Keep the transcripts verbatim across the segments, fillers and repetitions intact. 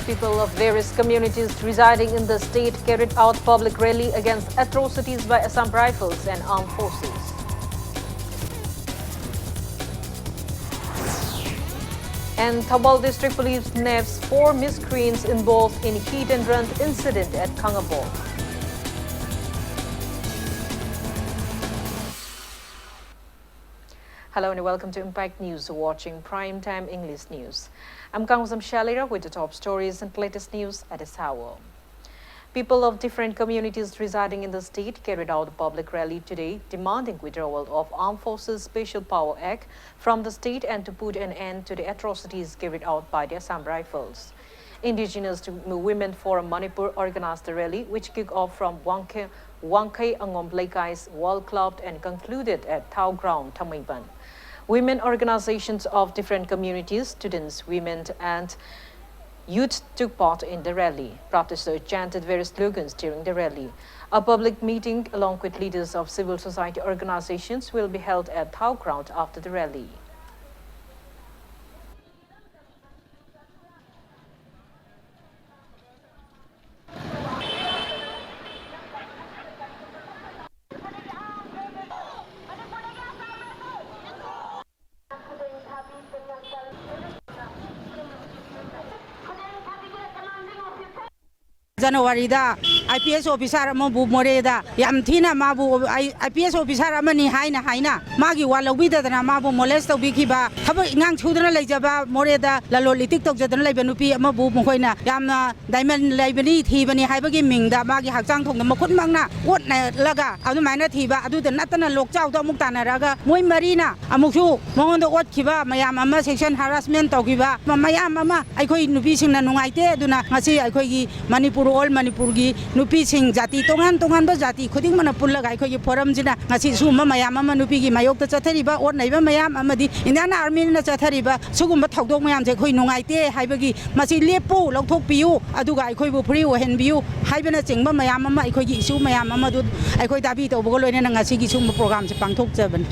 People of various communities residing in the state carried out public rally against atrocities by Assam Rifles and armed forces. And Thoubal District Police naps four miscreants involved in hit and run incident at Khangabok. Hello and welcome to Impact News, watching Prime Time English News. I'm Kangzam Shalira with the top stories and latest news at this hour. People of different communities residing in the state carried out a public rally today demanding withdrawal of Armed Forces Special Power Act from the state and to put an end to the atrocities carried out by the Assam Rifles. Indigenous Women Forum Manipur organized the rally, which kicked off from Wangkhe-, Wangkhei Angom Leikai's World Club and concluded at Thao Ground, Thangmeiband. Women organizations of different communities, students, women, and youth took part in the rally. Protesters chanted various slogans during the rally. A public meeting along with leaders of civil society organizations will be held at Thao Ground after the rally. ꯖꯅꯋꯥꯔꯤꯗ I P S officer ꯑꯃꯕꯨ ꯃꯣꯔꯦꯗ ꯌꯥꯝ ꯊꯤꯅ ꯃꯥꯕꯨ ꯑꯥꯏ P S officer ꯑꯃꯅꯤ ꯍꯥꯏꯅ ꯍꯥꯏꯅ ꯃꯥꯒꯤ ꯋꯥ ꯂꯧꯕꯤꯗꯗꯅ ꯃꯥꯕꯨ ꯃꯣꯂꯦꯁ ꯇꯧꯕꯤꯈꯤꯕ, ꯊꯕꯛ ꯏꯪꯈꯥꯡ ꯁꯨꯗꯅ ꯂꯩꯖꯕ, ꯃꯣꯔꯦꯗ ꯂꯂꯣꯟ ꯏꯇꯤꯛ ꯇꯧꯖꯗꯅ ꯂꯩꯕ ꯅꯨꯄꯤ ꯑꯃꯕꯨ ꯃꯈꯣꯏꯅ ꯌꯥꯝꯅ ꯗꯥꯏꯃꯟ ꯂꯩꯕꯅꯤ, ꯊꯤꯕꯅꯤ ꯍꯥꯏꯕꯒꯤ ꯃꯤꯡꯗ ꯃꯥꯒꯤ ꯍꯛꯆꯥꯡ ꯊꯣꯡꯗ ꯃꯈꯨꯠꯃꯛꯅ ꯑꯣꯠꯅꯂꯒ ꯑꯗꯨꯃꯥꯏꯅ ꯊꯤꯕ, ꯑꯗꯨꯗ ꯅꯠꯇꯅ ꯂꯣꯛꯆꯥꯎꯗ ꯑꯃꯨꯛ ꯇꯥꯟꯅꯔꯛꯑꯒ ꯃꯣꯏ ꯃꯔꯤꯅ ꯑꯃꯨꯛꯁꯨ ꯃꯉꯣꯟꯗ ꯑꯣꯠꯈꯤꯕ ꯃꯌꯥꯝ ꯑꯃ, ꯁꯦꯛꯁꯟ ꯍꯔꯥꯁꯃꯦꯟ ꯇꯧꯈꯤꯕ ꯃꯌꯥꯝ ꯑꯃ ꯑꯩꯈꯣꯏ ꯅꯨꯄꯤꯁꯤꯡꯅ ꯅꯨꯡꯉꯥꯏꯇꯦ꯫ ꯑꯗꯨꯅ ꯉꯁꯤ ꯑꯩꯈꯣꯏꯒꯤ ꯃꯅꯤꯄꯨꯔ, ꯑꯣꯜ ꯃꯅꯤꯄꯨꯔꯒꯤ ꯅꯨꯄꯤꯁꯤꯡ, ꯖꯥꯇꯤ ꯇꯣꯉꯥꯟ ꯇꯣꯉꯥꯟꯕ ꯖꯥꯇꯤ ꯈꯨꯗꯤꯡꯃꯛꯅ ꯄꯨꯜꯂꯒ ꯑꯩꯈꯣꯏꯒꯤ ꯐꯣꯔꯝꯁꯤꯅ ꯉꯁꯤ ꯁꯤꯒꯨꯝꯕ ꯃꯌꯥꯝ ꯑꯃ, ꯅꯨꯄꯤꯒꯤ ꯃꯥꯌꯣꯛꯇ ꯆꯠꯊꯔꯤꯕ ꯑꯣꯠ ꯅꯩꯕ ꯃꯌꯥꯝ ꯑꯃꯗꯤ ꯏꯟꯗꯤꯌꯥꯟ ꯑꯥꯔꯃꯤꯅ ꯆꯠꯊꯔꯤꯕ ꯁꯤꯒꯨꯝꯕ ꯊꯧꯗꯣꯛ ꯃꯌꯥꯝꯁꯦ ꯑꯩꯈꯣꯏ ꯅꯨꯡꯉꯥꯏꯇꯦ ꯍꯥꯏꯕꯒꯤ, ꯃꯁꯤ ꯂꯦꯞꯄꯨ, ꯂꯧꯊꯣꯛꯄꯤꯌꯨ, ꯑꯗꯨꯒ ꯑꯩꯈꯣꯏꯕꯨ ꯐ꯭ꯔꯤ ꯑꯣꯏꯍꯟꯕꯤꯌꯨ ꯍꯥꯏꯕꯅꯆꯤꯡꯕ ꯃꯌꯥꯝ ꯑꯃ, ꯑꯩꯈꯣꯏꯒꯤ ꯏꯁꯨ ꯃꯌꯥꯝ ꯑꯃꯗꯨ ꯑꯩꯈꯣꯏ ꯗꯥꯕꯤ ꯇꯧꯕꯒ ꯂꯣꯏꯅꯅ ꯉꯁꯤꯒꯤ ꯁꯤꯒꯨꯝꯕ ꯄ꯭ꯔꯣꯒ꯭ꯔꯥꯝꯁꯦ ꯄꯥꯡꯊꯣꯛꯆꯕꯅꯤ꯫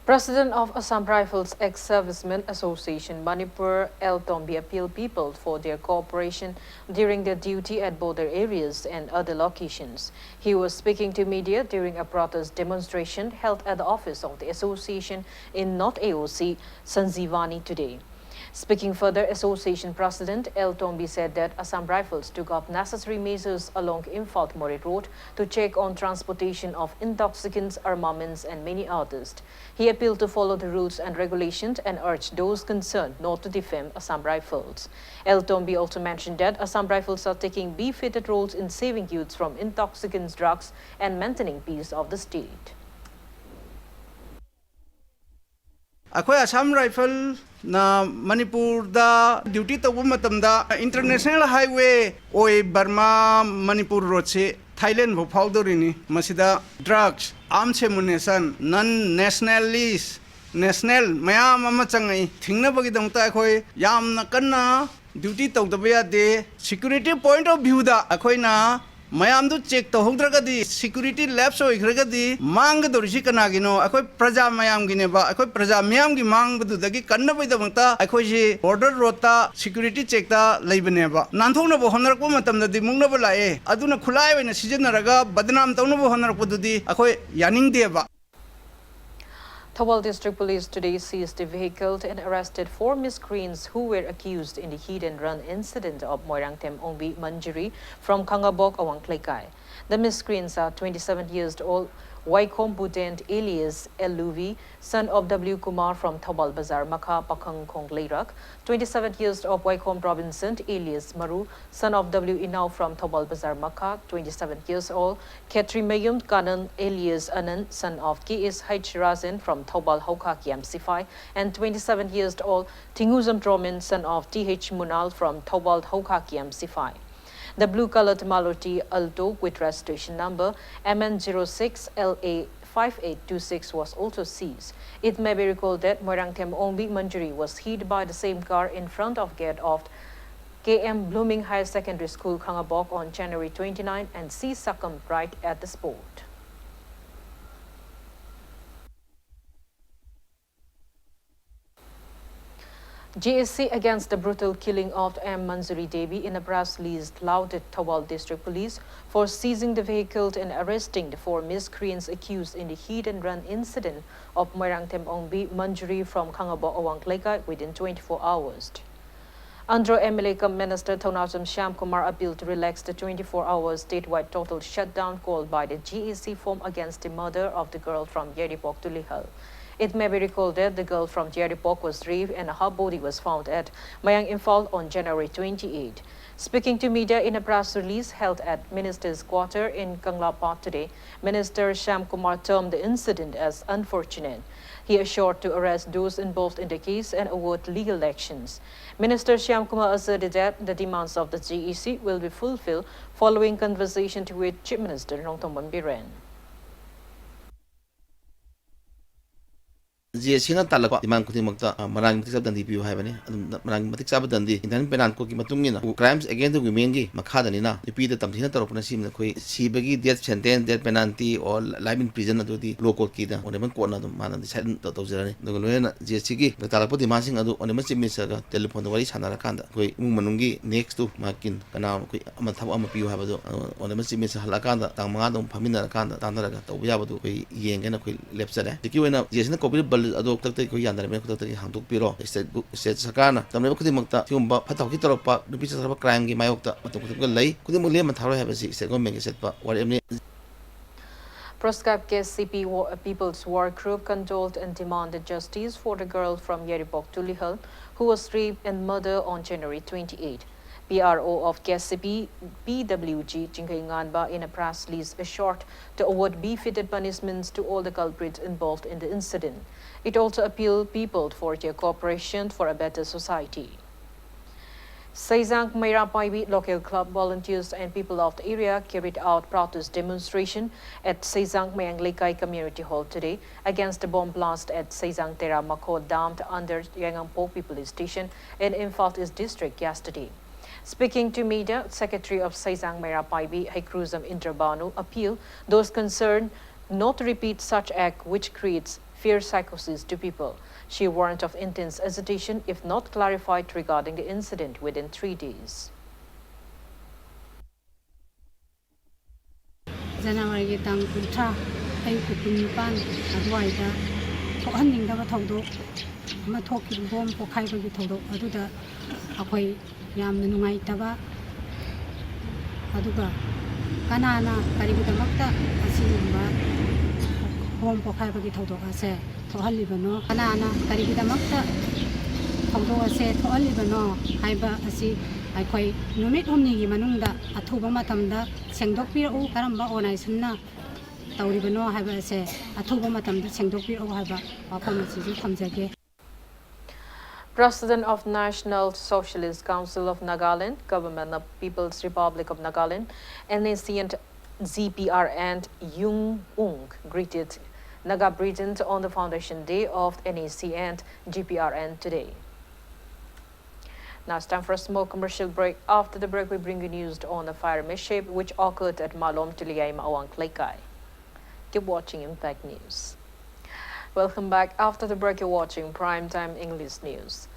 President of Assam Rifles Ex-Servicemen Association Manipur, L Tombi, appealed people for their cooperation during their duty at border areas and other locations. He was speaking to media during a protest demonstration held at the office of the association in North A O C Sanjeevani today. Speaking further, Association President L Tombi said that Assam Rifles took up necessary measures along Imphal Moreh Road to check on transportation of intoxicants, armaments, and many others. He appealed to follow the rules and regulations and urged those concerned not to defame Assam Rifles. L Tombi also mentioned that Assam Rifles are taking befitted roles in saving youths from intoxicants, drugs, and maintaining peace of the state. ꯑꯩꯈꯣꯏ ꯑꯁꯥꯝ ꯔꯥꯏꯐꯜꯅ ꯃꯅꯤꯄꯨꯔꯗ duty ꯇꯧꯕ ꯃꯇꯝꯗ international highway ꯑꯣꯏ ꯕꯔꯃꯥ Manipur ꯔꯣꯗꯁꯤ Thailand ꯐꯥꯎ ꯐꯥꯎꯗꯧꯔꯤꯅꯤ꯫ ꯃꯁꯤꯗ drugs, ꯑꯥꯔꯝꯁ ꯑꯦꯃꯨꯅꯦꯁꯟ, ꯅꯟ nationalist, national ꯃꯌꯥꯝ ꯑꯃ ꯆꯪꯉꯛꯏ꯫ ꯊꯤꯡꯅꯕꯒꯤꯗꯃꯛꯇ ꯑꯩꯈꯣꯏ ꯌꯥꯝꯅ ꯀꯟꯅ ꯗ꯭ꯌꯨꯇꯤ ꯇꯧꯗꯕ ꯌꯥꯗꯦ꯫ ꯁꯤꯀ꯭ꯌꯨꯔꯤꯇꯤ ꯄꯣꯏꯟꯠ ꯑꯣꯐ ꯚ꯭ꯌꯨꯗ ꯑꯩꯈꯣꯏꯅ ꯃꯌꯥꯝꯗꯨ ꯆꯦꯛ ꯇꯧꯍꯧꯗ꯭ꯔꯒꯗꯤ, ꯁꯤꯀ꯭ꯌꯨꯔꯤꯇꯤ ꯂꯦꯞꯁ ꯑꯣꯏꯈ꯭ꯔꯒꯗꯤ ꯃꯥꯡꯒꯗꯧꯔꯤꯁꯤ ꯀꯅꯥꯒꯤꯅꯣ? ꯑꯩꯈꯣꯏ ꯄ꯭ꯔꯖꯥ ꯃꯌꯥꯝꯒꯤꯅꯦꯕ꯫ ꯑꯩꯈꯣꯏ ꯄ꯭ꯔꯖꯥ ꯃꯤꯌꯥꯝꯒꯤ ꯃꯥꯡꯕꯗꯨꯗꯒꯤ ꯀꯟꯅꯕꯒꯤꯗꯃꯛꯇ ꯑꯩꯈꯣꯏꯁꯤ ꯕꯣꯔꯗꯔ ꯔꯣꯗꯇ ꯁꯤꯀ꯭ꯌꯨꯔꯤꯇꯤ ꯆꯦꯛꯇ ꯂꯩꯕꯅꯦꯕ꯫ ꯅꯥꯟꯊꯣꯛꯅꯕ ꯍꯣꯠꯅꯔꯛꯄ ꯃꯇꯝꯗꯗꯤ ꯃꯨꯛꯅꯕ ꯂꯥꯛꯑꯦ꯫ ꯑꯗꯨꯅ ꯈꯨꯠꯂꯥꯏ ꯑꯣꯏꯅ ꯁꯤꯖꯤꯟꯅꯔꯒ ꯕꯗꯅꯥꯝ ꯇꯧꯅꯕ ꯍꯣꯠꯅꯔꯛꯄꯗꯨꯗꯤ ꯑꯩꯈꯣꯏ ꯌꯥꯅꯤꯡꯗꯦꯕ꯫ Thoubal District Police today seized a vehicle and arrested four miscreants who were accused in the hit and run incident of Moirangthem Ongbi Manjuri from Khangabok, Awang Leikai. The miscreants are twenty-seven years old Waikhom Buden alias Eluvi, son of W Kumar from Thoubal Bazar Makha, Pakhang Khongleirak, twenty-seven years old Waikhom Robinson alias Maru, son of W Inau from Thoubal Bazar Makha, twenty-seven years old Khetrimayum Kanan alias Anand, son of K S H Rajan from Thoubal Haukhakiam Sifai, and twenty-seven years old Tinguzam Dromin, son of T H Munal from Thoubal Haukhakiam Sifai. The blue-colored Maruti Alto with registration number M N zero six L A five eight two six was also seized. It may be recalled that Moirangthem Ongbi Manjuri was hit by the same car in front of gate of K M Blooming Higher Secondary School, Khangabok on January twenty-nine, and she succumbed right at the spot. G A C against the brutal killing of M Manjuri Devi in a press release lauded Thoubal District Police for seizing the vehicle and arresting the four miscreants accused in the hit and run incident of Moirangthem Ongbi Manjuri from Khangabok Awang Leikai within twenty-four hours. Andro M L A cum Minister Thounaojam Shyamkumar appealed to relax the twenty-four hour statewide total shutdown called by the G A C form against the murder of the girl from Yairibok Tulihal. It may be recalled that the girl from Yairibok was raped and her body was found at Mayang Imphal on January twenty-eight. Speaking to media in a press release held at Minister's Quarter in Kangla Park today, Minister Shyamkumar termed the incident as unfortunate. He assured to arrest those involved in the case and award legal actions. Minister Shyamkumar asserted that the demands of the G A C will be fulfilled following conversation to which Chief Minister Rongthong Biren. G A Cꯅ ꯇꯥꯜꯂꯛꯄ demand ꯈꯨꯗꯤꯡꯃꯛꯇ ꯃꯔꯥꯡ ꯃꯇꯤꯛ ꯆꯥꯕ ꯗꯟꯗꯤ ꯄꯤꯌꯨ ꯍꯥꯏꯕꯅꯤ꯫ ꯑꯗꯨꯝ ꯃꯔꯥꯡ ꯃꯇꯤꯛ ꯆꯥꯕ ꯗꯟꯗꯤ Indian Penal Codeꯀꯤ ꯃꯇꯨꯡ ꯏꯟꯅ crimes against the womenꯒꯤ ꯃꯈꯥꯗꯅꯤꯅ ꯅꯨꯄꯤꯗ ꯇꯝꯊꯤꯅ ꯇꯧꯔꯛꯄꯅ ꯁꯤꯅ ꯑꯩꯈꯣꯏ ꯁꯤꯕꯒꯤ death sentence, death penalty or life in prison ꯑꯗꯨꯗꯤ lower courtꯀꯤꯗ ꯑꯣꯅꯦꯕꯜ courtꯅ ꯑꯗꯨꯝ ꯃꯥꯅ decide ꯇꯧꯖꯔꯅꯤ꯫ ꯑꯗꯨꯒ ꯂꯣꯏꯅꯅ G A Cꯒꯤ ꯇꯥꯜꯂꯛꯄ demandꯁꯤꯡ ꯑꯗꯨ ꯑꯣꯅꯦꯕꯜ Chief Ministerꯒ telephoneꯗ ꯋꯥꯔꯤ ꯁꯥꯟꯅꯔꯀꯥꯟꯗ ꯑꯩꯈꯣꯏ ꯏꯃꯨꯡ ꯃꯅꯨꯡꯒꯤ next to ꯃꯥꯀꯤꯟ ꯀꯅꯥ ꯑꯩꯈꯣꯏ ꯑꯃ ꯊꯕꯛ ꯑꯃ ꯄꯤꯌꯨ ꯍꯥꯏꯕꯗꯣ ꯑꯣꯅꯦꯕꯜ Chief Minister ꯍꯜꯂꯛꯑꯀꯥꯟꯗ ꯇꯥꯡ ꯃꯉꯥꯗ ꯑꯃꯨꯛ ꯐꯝꯃꯤꯟꯅꯔꯀꯥꯟꯗ ꯇꯥꯟꯅꯔꯒ ꯇꯧꯕ ꯌꯥꯕꯗꯨ ꯑꯩꯈꯣꯏ ꯌꯦꯡꯒꯦꯅ ꯑꯩꯈꯣꯏ ꯂꯦꯞꯆꯔꯦ꯫ ꯍꯧꯖꯤꯛꯀꯤ ꯑꯣꯏꯅ G A Cꯅ ꯀꯧꯕꯤꯔꯤꯕ ꯕꯜ ꯑꯗꯣ ꯈꯨꯗꯛꯇ ꯑꯩꯈꯣꯏ ꯌꯥꯅꯔꯕꯅꯤꯅ ꯈꯨꯗꯛꯇꯒꯤ ꯍꯥꯡꯗꯣꯛꯄꯤꯔꯣ꯫ State ꯁꯔꯀꯥꯔꯅ ꯇꯝꯂꯤꯕ ꯈꯨꯗꯤꯡꯃꯛꯇ ꯁꯤꯒꯨꯝꯕ ꯐꯠꯇ ꯍꯥꯎꯊꯤ ꯇꯧꯔꯛꯄ ꯅꯨꯄꯤ ꯆꯠꯊꯔꯛꯄ crimeꯒꯤ ꯃꯥꯌꯣꯛꯇ ꯃꯇꯝ ꯈꯨꯗꯤꯡꯃꯛꯇ ꯂꯩ꯫ ꯈꯨꯗꯤꯡꯃꯛ ꯂꯦꯝꯅ ꯊꯥꯔꯣꯏ ꯍꯥꯏꯕꯁꯤ state governmentꯀꯤ ꯑꯆꯦꯠꯄ ꯋꯥꯔꯦꯞꯅꯤ꯫ Proscribed K C P People's War Group condoled and demanded justice for the girl from Yairibok Tulihal who was raped and murdered on January twenty-eight. P R O of K C P P W G Chinkhei Nganba in a press release assured to award befitted punishments to all the culprits involved in the incident. It also appealed people for their cooperation for a better society. Seizang Meira Paibi Local Club volunteers and people of the area carried out protest demonstration at Seizang Mayang Leikai Community Hall today against the bomb blast at Seizang Tera Makho Dam under Yaingangpokpi Police Station in Imphal East District yesterday. Speaking to media, Secretary of Seizang Meira Paibi Haikruzam Indrabanu appealed those concerned not to repeat such act which creates fear psychosis to people. She warned of intense agitation if not clarified regarding the incident within three days. ꯖꯅꯋꯥꯔꯤꯒꯤ ꯇꯥꯡ ꯀꯨꯟꯊ꯭ꯔꯥ ꯑꯌꯨꯛꯀꯤ ꯄꯨꯡ ꯅꯤꯄꯥꯟ ꯑꯗꯨꯋꯥꯏꯗ ꯊꯣꯛꯍꯟꯅꯤꯡꯗꯕ ꯊꯧꯗꯣꯛ ꯑꯃ ꯊꯣꯛꯈꯤꯕ, ꯕꯣꯝ ꯄꯣꯈꯥꯏꯕꯒꯤ ꯊꯧꯗꯣꯛ ꯑꯗꯨꯗ ꯑꯩꯈꯣꯏ ꯌꯥꯝꯅ ꯅꯨꯡꯉꯥꯏꯇꯕ, ꯑꯗꯨꯒ ꯀꯅꯥꯅ ꯀꯔꯤꯒꯤꯗꯃꯛꯇ ꯑꯁꯤꯒꯨꯝꯕ ꯕꯣꯝ ꯄꯣꯈꯥꯏꯕꯒꯤ ꯊꯧꯗꯣꯛ ꯑꯁꯦ ꯊꯣꯛꯍꯜꯂꯤꯕꯅꯣ, ꯀꯅꯥꯅ ꯀꯔꯤꯒꯤꯗꯃꯛꯇ ꯊꯧꯗꯣꯛ ꯑꯁꯦ ꯊꯣꯛꯍꯜꯂꯤꯕꯅꯣ ꯍꯥꯏꯕ ꯑꯁꯤ ꯑꯩꯈꯣꯏ ꯅꯨꯃꯤꯠ ꯍꯨꯝꯅꯤꯒꯤ ꯃꯅꯨꯡꯗ ꯑꯊꯨꯕ ꯃꯇꯝꯗ ꯁꯦꯡꯗꯣꯛꯄꯤꯔꯛꯎ, ꯀꯔꯝꯕ ꯑꯣꯔꯒꯅꯥꯏꯖꯦꯁꯟꯅ ꯇꯧꯔꯤꯕꯅꯣ ꯍꯥꯏꯕ ꯑꯁꯦ ꯑꯊꯨꯕ ꯃꯇꯝꯗ ꯁꯦꯡꯗꯣꯛꯄꯤꯔꯛꯎ ꯍꯥꯏꯕ ꯋꯥꯐꯝ ꯑꯁꯤꯁꯨ ꯊꯝꯖꯒꯦ꯫ President of National Socialist Council of Nagaland, Government of People's Republic of Nagaland, N A C and G P R N, Yung Ung greeted Naga Britons on the foundation day of N A C and G P R N today. Now it's time for a small commercial break. After the break, we bring you news on a fire mishap which occurred at Malom Tuliaima Awang Klekai. Keep watching Impact News. Welcome back. After the break, you're watching Prime Time English News.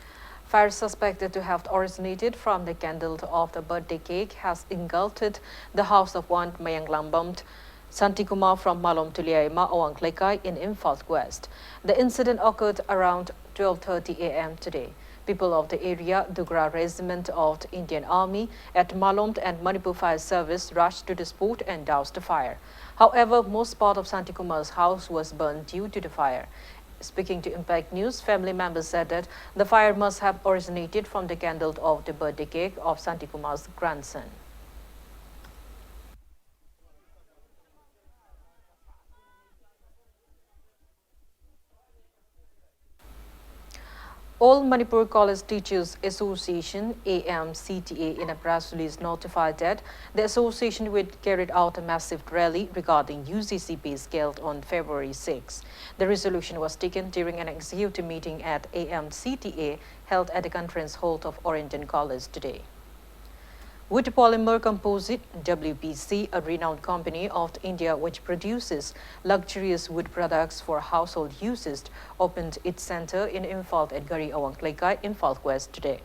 Fire suspected to have originated from the candle of the birthday cake has engulfed the house of one Mayang Lambam Santikumar from Malom Tuliaima, Awang Klekai in Imphal West. The incident occurred around twelve thirty a m today. People of the area, Dugra Regiment of the Indian Army at Malom and Manipur Fire Service rushed to the spot and doused the fire. However, most part of Santikumar's house was burned due to the fire. Speaking to Impact News, family members said that the fire must have originated from the candle of the birthday cake of Santikumar's grandson. All Manipur College Teachers Association, A M C T A, in a press release notified that the association would carry out a massive rally regarding U G C pay scale on February sixth. The resolution was taken during an executive meeting at A M C T A held at the conference hall of Oriental College today. Wood Polymer Composite, W P C, a renowned company of India which produces luxurious wood products for household uses, opened its center in Imphal at Ghariawang Leikai, Imphal West today.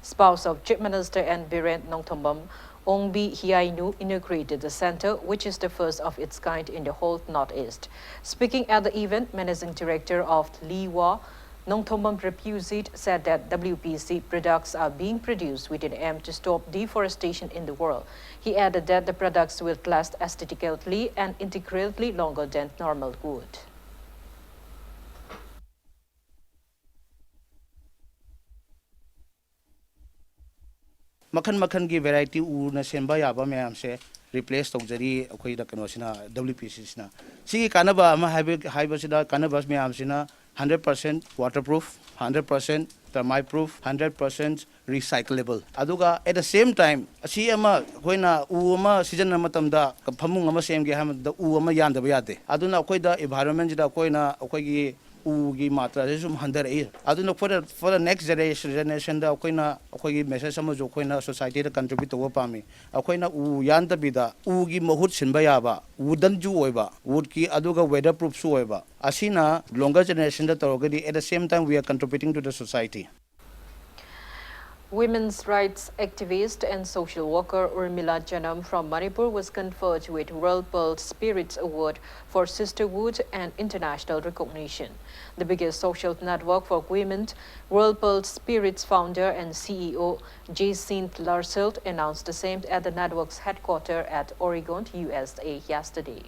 Spouse of Chief Minister N Biren, Nongthombam Ongbi Hiainu, inaugurated the center, which is the first of its kind in the whole Northeast. Speaking at the event, Managing Director of Liwa, Nongthombam Repusite, said that W P C products are being produced with an aim to stop deforestation in the world. He added that the products will last aesthetically and integrally longer than normal wood. ꯃꯈꯜ ꯃꯈꯜꯒꯤ variety ꯎꯅ ꯁꯦꯝꯕ ꯌꯥꯕ ꯃꯌꯥꯝꯁꯦ replace ꯇꯧꯖꯔꯤ ꯑꯩꯈꯣꯏꯗ ꯀꯩꯅꯣꯁꯤꯅ, W P C ꯁꯤꯅ꯫ ꯁꯤꯒꯤ ꯀꯥꯟꯅꯕ ꯑꯃ ꯍꯥꯏꯕ ꯍꯥꯏꯕꯁꯤꯗ, ꯀꯥꯟꯅꯕ ꯃꯌꯥꯝꯁꯤꯅ hundred percent waterproof, hundred percent termite proof, hundred percent recyclable, ꯑꯗꯨꯒ at the same time ꯑꯁꯤ ꯑꯃ ꯑꯩꯈꯣꯏꯅ ꯎ ꯑꯃ ꯁꯤꯖꯤꯟꯅꯕ ꯃꯇꯝꯗ ꯐꯃꯨꯡ ꯑꯃ ꯁꯦꯝꯒꯦ ꯍꯥꯏꯕ ꯃꯇꯝꯗ ꯎ ꯑꯃ ꯌꯥꯟꯗꯕ ꯌꯥꯗꯦ꯫ ꯑꯗꯨꯅ ꯑꯩꯈꯣꯏꯗ environment ꯁꯤꯗ ꯑꯩꯈꯣꯏꯅ ꯑꯩꯈꯣꯏꯒꯤ ꯎꯒꯤ ꯃꯥꯇ꯭ꯔꯥꯁꯦ ꯁꯨꯝ ꯍꯟꯊꯔꯛꯏ꯫ ꯑꯗꯨꯅ for the, for the next generation, generation ꯗ ꯑꯩꯈꯣꯏꯅ ꯑꯩꯈꯣꯏꯒꯤ ꯃꯦꯁꯦꯖ ꯑꯃꯁꯨ ꯑꯩꯈꯣꯏꯅ ꯁꯣꯁꯥꯏꯇꯤꯗ ꯀꯟꯇ꯭ꯔꯤꯕ꯭ꯌꯨꯠ ꯇꯧꯕ ꯄꯥꯝꯃꯤ꯫ ꯑꯩꯈꯣꯏꯅ ꯎ ꯌꯥꯟꯗꯕꯤꯗ ꯎꯒꯤ ꯃꯍꯨꯠ ꯁꯤꯟꯕ ꯌꯥꯕ, ꯋꯨꯗꯟꯁꯨ ꯑꯣꯏꯕ, ꯋꯨꯗꯀꯤ, ꯑꯗꯨꯒ ꯋꯦꯗꯔ ꯄ꯭ꯔꯨꯐꯁꯨ ꯑꯣꯏꯕ, ꯑꯁꯤꯅ ꯂꯣꯡꯒꯔ ꯖꯦꯅꯦꯔꯦꯁꯟꯗ ꯇꯧꯔꯒꯗꯤ at the same time we are contributing to the society. Women's rights activist and social worker Urmila Janam from Manipur was conferred with World Pearl Spirits Award for sisterhood and international recognition. The biggest social network for women, World Pearl Spirits founder and C E O Jacinth Larselt announced the same at the network's headquarters at Oregon, U S A yesterday.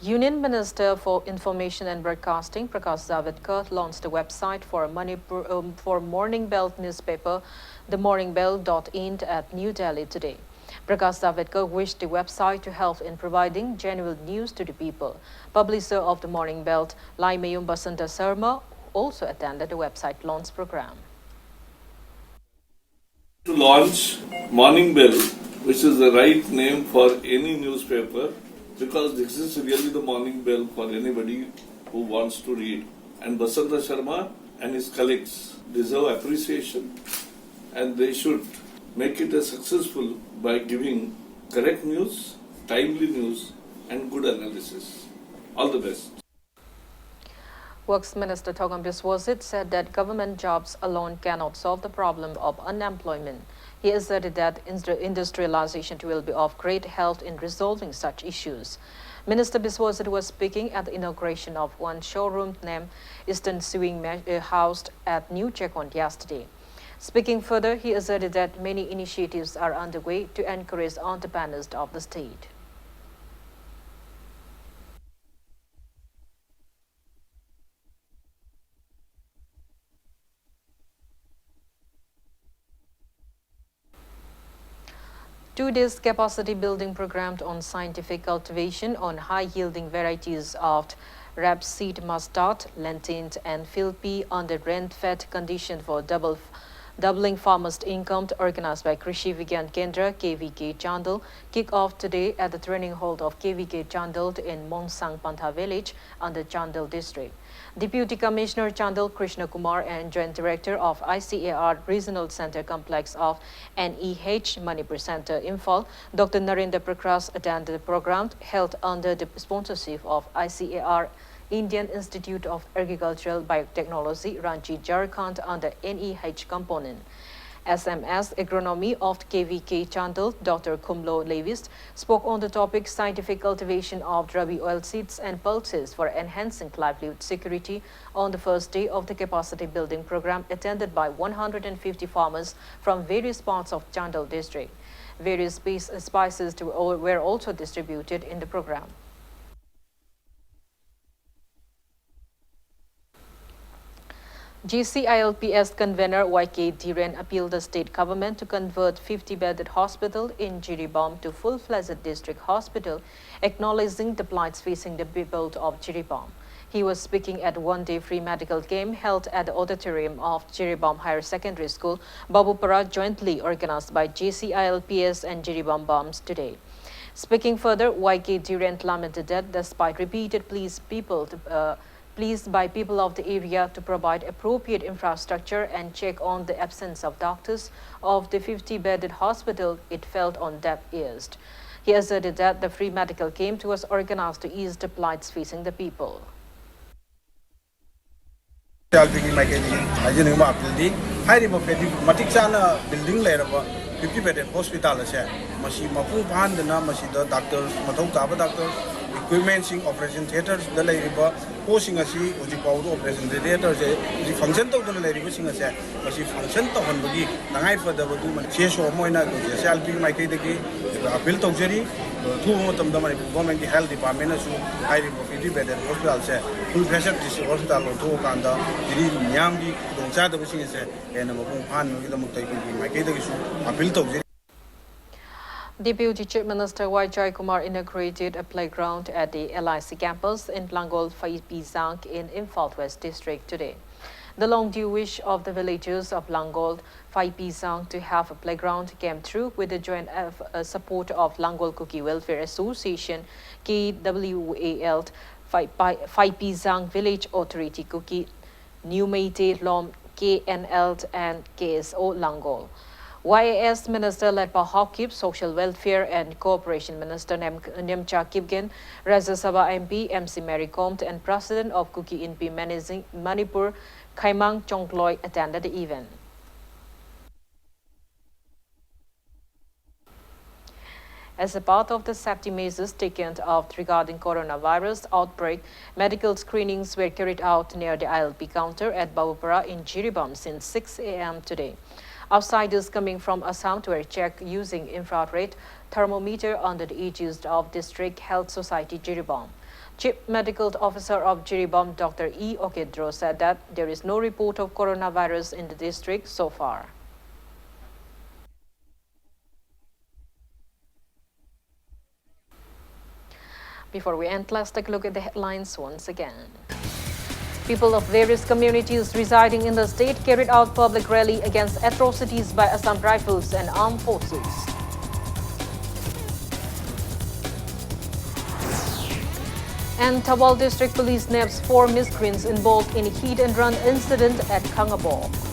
Union Minister for Information and Broadcasting Prakash Javadekar launched the website for Manipur, um, for Morning Bell newspaper, the morning bell dot in, at New Delhi today. Prakash Javadekar wished the website to help in providing genuine news to the people. Publisher of the Morning Bell, Laimayum Basanta Sarma, also attended the website launch program. To launch Morning Bell, which is the right name for any newspaper, because this is really the morning bell for anybody who wants to read. And Basanta Sharma and his colleagues deserve appreciation, and they should make it a successful by giving correct news, timely news, and good analysis. All the best. Works Minister Thogom Biswajit said that government jobs alone cannot solve the problem of unemployment. He asserted that industri- industrialization will be of great help in resolving such issues. Minister Biswajit was speaking at the inauguration of one showroom named Eastern Sewing Ma- uh, housed at New Checkon yesterday. Speaking further, he asserted that many initiatives are underway to encourage entrepreneurs of the state. Two days capacity building program on scientific cultivation on high yielding varieties of rapeseed mustard, lentil, and field pea under rain fed condition for double, doubling farmers' income, organized by Krishi Vigyan Kendra, K V K Chandel, kick off today at the training hall of K V K Chandel in Mongsang Pantha village under Chandel district. Deputy Commissioner Chandel Krishna Kumar and Joint Director of I C A R Regional Center Complex of N E H Manipur Center, Imphal, Doctor Narendra Prakash attended the program held under the sponsorship of I C A R Indian Institute of Agricultural Biotechnology, Ranchi, Jharkhand under N E H component. S M S Agronomy of K V K Chandel, Doctor Khumlo Lewis, spoke on the topic scientific cultivation of rabi oil seeds and pulses for enhancing livelihood security on the first day of the capacity building program attended by one hundred fifty farmers from various parts of Chandel district. Various spe- spices to, were also distributed in the program. G C I L P S convener Y K Dhiren appealed the state government to convert fifty-bedded hospital in Jiribam to full-fledged district hospital, acknowledging the plights facing the people of Jiribam. He was speaking at one-day free medical camp held at the auditorium of Jiribam Higher Secondary School, Babupara, jointly organized by G C I L P S and Jiribam BAMS today. Speaking further, Y K Dhiren lamented that despite repeated pleas, people to, uh, pleased by people of the area to provide appropriate infrastructure and check on the absence of doctors of the fifty-bedded hospital, it fell on deaf ears. He asserted that the free medical camp was organized to ease the plights facing the people. C R ꯄꯤꯒꯤ ꯃꯥꯏꯀꯩꯗꯒꯤ ꯍꯥꯏꯖꯅꯤꯡꯕ ꯑꯄꯤꯜꯗꯤ, ꯍꯥꯏꯔꯤꯕ ꯐꯦꯗꯤ ꯃꯇꯤꯛ ꯆꯥꯅ building ꯂꯩꯔꯕ fifty ꯕꯦꯗꯦꯠ hospital ꯑꯁꯦ ꯃꯁꯤ ꯃꯄꯨꯡ ꯐꯥꯍꯟꯗꯅ, ꯃꯁꯤꯗ ꯗꯥꯛꯇꯔ, ꯃꯊꯧ ꯇꯥꯕ ꯗꯥꯛꯇꯔ, ꯏꯀ꯭ꯋꯤꯞꯃꯦꯟꯁꯤꯡ, ꯑꯣꯄꯔꯦꯁꯟ ꯊꯤꯌꯦꯇꯔꯁꯤꯡꯗ ꯂꯩꯔꯤꯕ ꯄꯣꯠꯁꯤꯡ ꯑꯁꯤ ꯍꯧꯖꯤꯛ ꯐꯥꯎꯕꯗ ꯑꯣꯄꯔꯦꯁꯟ ꯊꯤꯌꯦꯇꯔꯁꯦ ꯍꯧꯖꯤꯛ ꯐꯪꯁꯟ ꯇꯧꯗꯅ ꯂꯩꯔꯤꯕꯁꯤꯡ ꯑꯁꯦ ꯃꯁꯤ ꯐꯪꯁꯟ ꯇꯧꯍꯟꯕꯒꯤ ꯇꯉꯥꯏ ꯐꯗꯕꯗꯨ ꯁꯤ ꯑꯦꯁ ꯑꯣ ꯑꯃ ꯑꯣꯏꯅ ꯑꯩꯈꯣꯏ ꯁꯤ ꯑꯥꯔ ꯄꯤꯒꯤ ꯃꯥꯏꯀꯩꯗꯒꯤ ꯑꯄꯤꯜ ꯇꯧꯖꯔꯤ꯫ ꯑꯊꯨꯕ ꯃꯇꯝꯗ ꯃꯅꯤꯄꯨꯔ ꯒꯣꯔꯃꯦꯟꯒꯤ ꯍꯦꯜꯊ ꯗꯤꯄꯥꯔꯠꯃꯦꯟꯅꯁꯨ ꯍꯥꯏꯔꯤꯕ ꯐꯤꯐꯇꯤ ꯕꯦꯗꯦꯠ ꯍꯣꯁꯄꯤꯇꯥꯜꯁꯦ ꯐꯨꯜ ꯐꯦꯁꯔ ꯗꯤꯁꯇ꯭ꯔꯤꯛ ꯍꯣꯁꯄꯤꯇꯥꯜ ꯑꯣꯟꯊꯣꯛꯑꯀꯥꯟꯗ ꯖꯤꯔꯤ ꯃꯤꯌꯥꯝꯒꯤ ꯈꯨꯗꯣꯡꯆꯥꯗꯕꯁꯤꯡ ꯑꯁꯦ ꯍꯦꯟꯅ ꯃꯄꯨꯡ ꯐꯥꯍꯟꯕꯒꯤꯗꯃꯛꯇ ꯑꯩꯈꯣꯏꯒꯤ ꯃꯥꯏꯀꯩꯗꯒꯤꯁꯨ ꯑꯄꯤꯜ ꯇꯧꯖꯔꯤ꯫ Deputy Chief Minister Y Jayakumar inaugurated a playground at the L I C campus in Langol Phaibizang in Imphal West District today. The long due wish of the villagers of Langol Phaibizang to have a playground came true with the joint eff- uh, support of Langol Kuki Welfare Association, K W A L, Phai- Phai- Phaibizang Village Authority Kuki, New Meitei Lom, K N L and K S O Langol. Y A S Minister Letpao Haokip, Social Welfare and Cooperation Minister Nem- Nemcha Kipgen, Rajya Sabha M P M C Mary Kom and President of Kuki Inpi Managing Manipur, Khaimang Chongloi attended the event. As a part of the safety measures taken out regarding coronavirus outbreak, medical screenings were carried out near the I L P counter at Babupara in Jiribam since six a m today. Outsiders coming from Assam were checked using infrared thermometer under the aegis of District Health Society Jiribam. Chief Medical Officer of Jiribam, Doctor E Okedro, said that there is no report of coronavirus in the district so far. Before we end, let's take a look at the headlines once again. People of various communities residing in the state carried out public rally against atrocities by Assam Rifles and armed forces. And Thoubal District Police nabs four miscreants involved in hit and run incident at Kangabok.